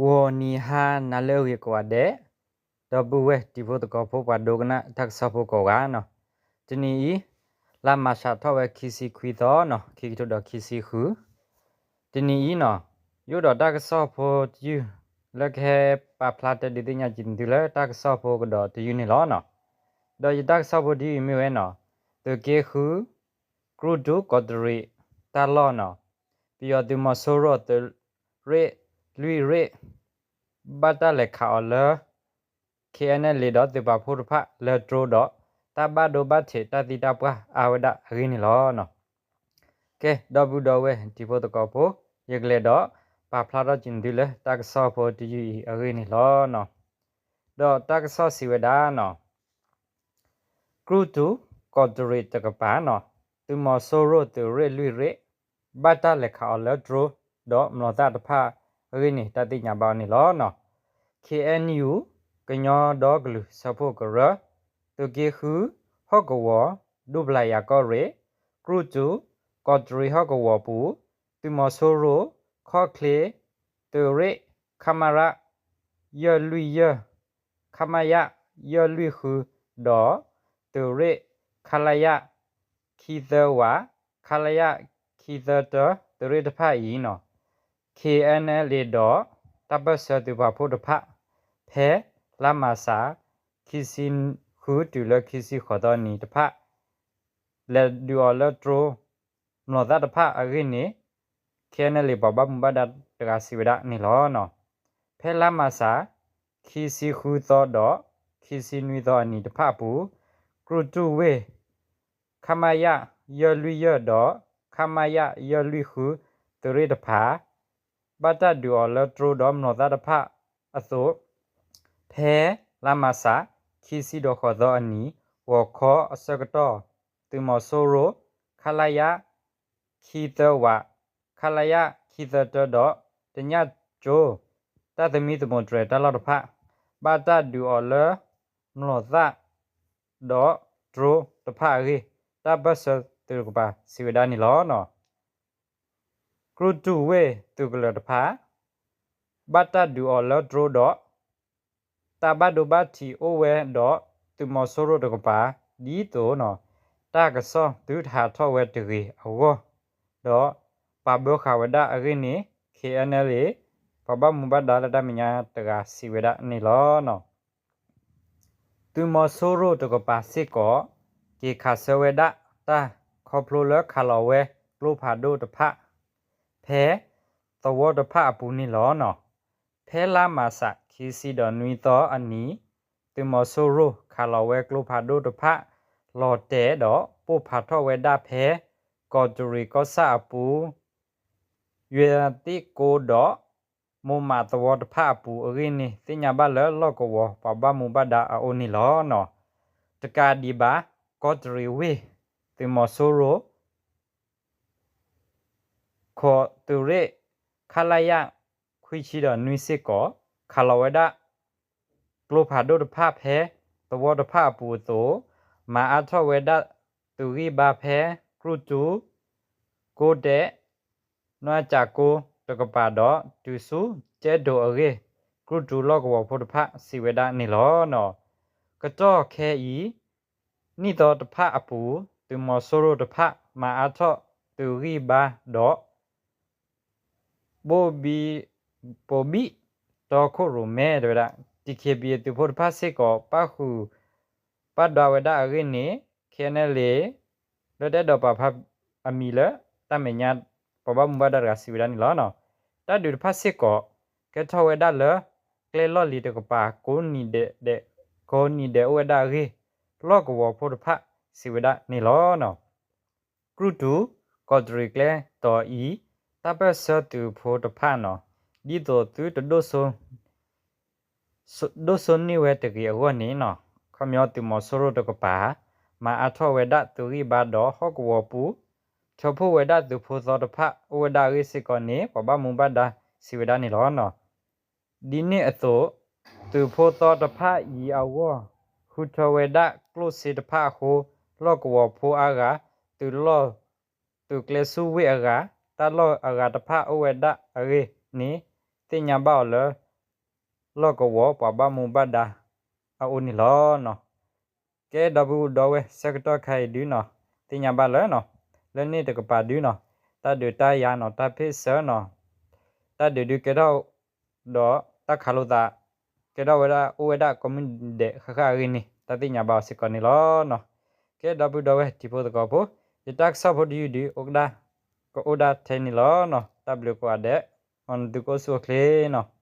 ဂီၤနံၤဟါနၤလၢအဂ့ၤကိးဂၤဒဲး, ဒီပုၢ်ဝဲၢ်တံၤဖိသကိးဖိ ပှၤဒိကနၣ်တၢ်ကစီၣ်ဖိကိးဂၤနီၤ, တနံၤအံၤ လါမၤရှးထီၣ်ဝဲခံဆံခွံသီနီၤ, ခံကထိဒီးခံဆံဃု, တနံၤအံၤနီၤ, ယအိၣ်ဒီးတၢ်ကစီၣ်ဖိတယုၢ် လၢကဟဲပာ်ဖျါတဲဒုးသ့ၣ်ညါက့ၤသုလၢတၢ်ကစီၣ်ဖိကဒီးတယုၢ်န့ၣ်လီၤနီၤ. ဒီးယတၢ်ကစီၣ်ဖိတယုၢ်အံၤမ့ၢ်ဝဲနီၤ, သုးက့ဃု ကြူၢ်တူၢ်ကီးတရံးတၢ်လီၢ်နီၤ, ပယီၤသုးမီၤစိရိၤသုးရ့ၣ်လွံၢ်ရ့ၣ် ဘၣ်တၢ်လဲၤခးအီၤလၢ ခ့ၣ်အဲၣ်ၼၣ်လ့ၣ်ဒီးသုးပာ်ဖှိၣ်တဖၣ်လၢတြိဒီး တၢ်ဘၣ်ဒိဘၣ်ထံးတၢ်သံတၢ်ပှၢ်အါဝဲဒၣ်အဂ့ၢ်န့ၣ်လီၤ. ကဲ ဒီပုၢ်ဒီဝဲၢ်တံၤဖိသကိးဖိ, ယကလဲၤဒီးပာ်ဖျါထီၣ်က့ၤသုလၢတၢ်ကစီၣ်ဖိတယုၢ်အံၤအဂ့ၢ်န့ၣ်လီၤ. ဒီးတၢ်ကစီၣ်စံးဝဲဒၣ်နီၤ, ကြူၢ်တူၢ်ကီးတရံးတကပၤနီၤ, သုးမီၤစိရိၤသုးရ့ၣ်လွံၢ်ရ့ၣ် ဘၣ်တၢ်လဲၤခးအီၤလၢတြိဒီးမျိာ်သၣ်တဖၣ်အဂ့ၢ်န့ၣ် တၢ်သ့ၣ်ညါဘၣ်အီၤန့ၣ်လီၤ. ခ့ၣ်အဲၣ်ယူၣ် ကညီဒီကလုာ်စၢဖှိၣ်ကရၢ, သုးက့ဃု ဟီၣ်ကဝီၤ ဒူပျၤယၤကီၢ်ရ့ၣ်, ကြူၢ်တူၢ် ကီးတရံးဟီၣ်ကဝီၤပူၤ, သုးမီၤစိရိၤ ခီၣ်ချ့ သုးရ့ၣ် ခမရ ယဲၢ်လွံၢ်ယဲၢ် ခမရ ယဲၢ်လွံၢ်ဃု ဒီး သုးရ့ၣ် ခလရ ခံသၢဝး ခလရ ခံသၢတၢ သုးရ့ၣ်တဖၣ်အံၤနီၤ, ခ့ၣ်အဲၣ်ၼၣ်လ့ၣ်ဒီး တၢ်ပၢၢ်ဆၢသုးပာ်ဖှိၣ်တဖၣ် ဖဲလါမၤရှး ခံဆံဃုတုၤလၢခံဆံဃိးသီအနံၤတဖၣ် လဲၤဒုးအီၤလၢတြိ မျိာ်သၣ်တဖၣ်အဂ့ၢ်န့ၣ် ခ့ၣ်အဲၣ်ၼၣ်လ့ၣ်ပှၤဘၣ်မူဘၣ်ဒါတဂၤစံးဝဲဒၣ်န့ၣ်လီၤ. ဖဲလါမၤရှး ခံဆံဃုသီဒီး ခံဆံနွံသီအနံၤတဖၣ်အပူၤ, ကြူၢ်တူၢ်ဝ့ၢ် ခမရ ယဲၢ်လွံၢ်ယဲၢ်ဒီး ခမရ ယဲၢ်လွံၢ်ဃု သုးရ့ၣ်တဖၣ် ဘၣ်တၢ်ဒုးအီၤလၢတြိဒီးမျိာ်သၣ်တဖၣ်အသိး, ဖဲလါမၤရှး ခံဆံဒီးဃိးသီအနံၤ ဂီၤခီအဆၢကတီၢ် သုးမီၤစိရိၤ ခလရ ခံသၢဝး ခလရ ခံသၢတၢဒီး တညၣ်ကၠိ တၢ်သမံသမိးတြဲၤတၢ်လီၢ်တဖၣ် ဘၣ်တၢ်ဒုးအီၤလၢ မျိာ်သၣ်ဒီးတြိတဖၣ်အဂ့ၢ် တၢ်ပၢၢ်ဆၢသုးတကပၤစံးဝဲဒၣ်န့ၣ်လီၤ. ကြူၢ်တူၢ်ဝ့ၢ်သုးကလၢၤတဖၣ် ဘၣ်တၢ်ဒုးအီၤလၢတြိဒီး တၢ်ဘၣ်ဒိဘၣ်ထံးအိၣ်ဝဲဒီးသုးမီၤစိရိၤတကပၤ ဒ်သိးနီၤ တၢ်ကစီၣ်သုတဟးထီၣ်ဝဲတဂ့ၤအဂီၢ် ဒီးပာ်ဘၢဃာ်ဝဲဒၣ်အဂ့ၢ်န့ၣ် ခ့ၣ်အဲၣ်နဲလ် ပှၤဘၣ်မူဘၣ်ဒါလၢတၢ်မဲာ်ညါတဂၤစံးဝဲဒၣ်န့ၣ်လီၤ. သုးမီၤစိရိၤတကပၤစ့ၢ်ကီး က့ၤခးဆၢဝဲဒၣ်တၢ်ခီဖျိလၢခးလီၤဝဲကျိဖးဒိၣ်တဖၣ် ဖဲသဝီတဖၣ်အပူၤန့ၣ်လီၤ. ဖဲလါမၤရှး ခံဆံဒီးနွံသီအနံၤ သုးမီၤစိရိၤခးလီၤဝဲကျိဖးဒိၣ်တဖၣ် လီၤတဲာ်ဒီးပိၢ်ဖးထီၣ်ဝဲဒၣ်ဖဲ ကီးတရံးကီၢ်ဆၣ်အပူၤ ယွဲသ့ၣ်ကိဒီး မိၢ်မးသဝီတဖၣ်အပူၤအဂ့ၢ်န့ၣ် သ့ၣ်ညါဘၣ်လၢလီၢ်ကဝီၤပှၤဘၣ်မူဘၣ်ဒါအအိၣ်န့ၣ်လီၤ. တကးဒံးဘၣ် ကီးတရံးဝ့ၢ် သုးမီၤစိရိၤ ခိးသုးရ့ၣ် ခလရ ခွံဆံဒီးနွံစ့ၢ်ကီး ခးလီၤဝဲဒၣ် ကျိဖးဒိၣ်တဖၣ်ဖဲသဝီတဖၣ်အပူၤအသိး မၤအါထီၣ်ဝဲဒၣ်သုးဂံၢ်ဘါဖဲ ကြူၢ်တူၢ် ကိးတဲး နွးကၠးကိတကပၤဒီး တုၤဆူကဲဒိးအဂ့ၢ် ကြူၢ်တူၢ်လီၢ်ကဝီၤဖိတဖၣ်စံးဝဲဒၣ်န့ၣ်လီၤ. ကတီၢ်ခဲအံၤ နံၣ်သီတဖၣ်အပူၤ သုးမီၤစိရိၤတဖၣ် မၤအါထီၣ်သုးဂံၢ်ဘါဒီး ဘိၣ်ဘံၣ် ပိာ်ဘံၣ်တီခိၣ်ရိၣ်မဲ တဲဝဲဒၣ် DKBA သုးဖိတဖၣ်စ့ၢ်ကီး ပၣ်ဃုာ် ပၣ်ဒွးဝဲဒၣ်အဂ့ၢ်န့ၣ် ခ့ၣ်အဲၣ်နဲလ် လၢတအဲၣ်ဒိးပာ်ဖျါအမံၤလၢ တၢ်မဲာ်ညါ ပှၤဘၣ်မူဘၣ်ဒါတဂၤစံးဝဲဒၣ်န့ၣ်လီၤ. တၢ်ဒုးတဖၣ်စ့ၢ်ကီး ကဲထီၣ်ဝဲဒၣ်လၢ ကျဲလီၢ်လံၤတကပၤ ကိးနံၤဒဲး ကိးနံၤဒဲးအိၣ်ဝဲဒၣ်အဂ့ၢ် လီၢ်ကဝီၤဖိတဖၣ်စံးဝဲဒၣ်န့ၣ်လီၤ. ကြူၢ်တူၢ် ကီးတရံးကျဲတီၤအံၤ တၢ်ပၢၢ်ဆၢသုးဖိတဖၣ်နီၤ ဒ်သိးသုတဒိၣ်စိ ဒိၣ်စိန့ၢ်ဝဲတဂ့ၤအဂီၢ်န့ၣ်နီၤ ခီပညီသုးမီၤစိရိၤတကပၤ မၤအါထီၣ်ဝဲဒၣ်သုးဂံၢ်ဘါဒီးဟီၣ်ကဝီၤပူၤ ထၢဖှိၣ်ဝဲဒၣ်သုးဖိသီတဖၣ်အိၣ်ဝဲဒၣ်အဂ့ၢ်စ့ၢ်ကီးန့ၣ် ပှၤဘၣ်မူဘၣ်ဒါစံးဝဲဒၣ်န့ၣ်လီၤ. ဒ်န့ၣ်အသိး သုးဖိသီတဖၣ်အံၤအဂီၢ် ဃုထၢဝဲဒၣ်ကျိၣ်စ့တဖၣ်အဃိ လီၢ်ကဝီၤဖိအါဂၤ သုးလီၢ် သုးကျဲဆူဝ့ၢ်အဂၤ တၢ်လီၢ်အဂၤတဖၣ်အိၣ်ဝဲဒၣ်အဂ့ၢ်န့ၣ် သ့ၣ်ညါဘၣ်အီၤလၢ လီၢ်ကဝီၤပှၤဘၣ်မူဘၣ်ဒါအအိၣ်န့ၣ်လီၤနီၤ. ကဲ ဒီပုၢ်ဒီဝဲၢ် ဆၢကတီၢ်ခါအံၤဒုနီၤ, သ့ၣ်ညါဘၣ်လၢနီၤ, လၢန့ၣ်တကပၤဒုနီၤ, တၢ်ဒုးတၢ်ယၤနီၤ, တၢ်ဖ့ၣ်ဆၢနီၤ, တၢ်ဒုးဒုးကဲထီၣ် ဒီးတၢ်ခးလိာ်သး ကဲထီၣ်ဝဲဒၣ် အိၣ်ဝဲဒၣ်ကိးမုၢ်ဒဲးဃၣ်ဃၣ်အဂ့ၢ်န့ၣ် တၢ်သ့ၣ်ညါဘၣ်အီၤစ့ၢ်ကီးန့ၣ်လီၤနီၤ. ကဲ ဒီပုၢ်ဒီဝဲၢ် တံၤဖိသကိးဖိ, ယတၢ်ကစီၣ်ဖိတယုၢ်ဒုး ကအိၣ်ဒၣ်ထဲန့ၣ်လီၤနီၤ. တၢ်ဘျုးကိးဂၤဒဲး, မ်သုကအိၣ်ဆူၣ်အိၣ်ချ့နီၤ.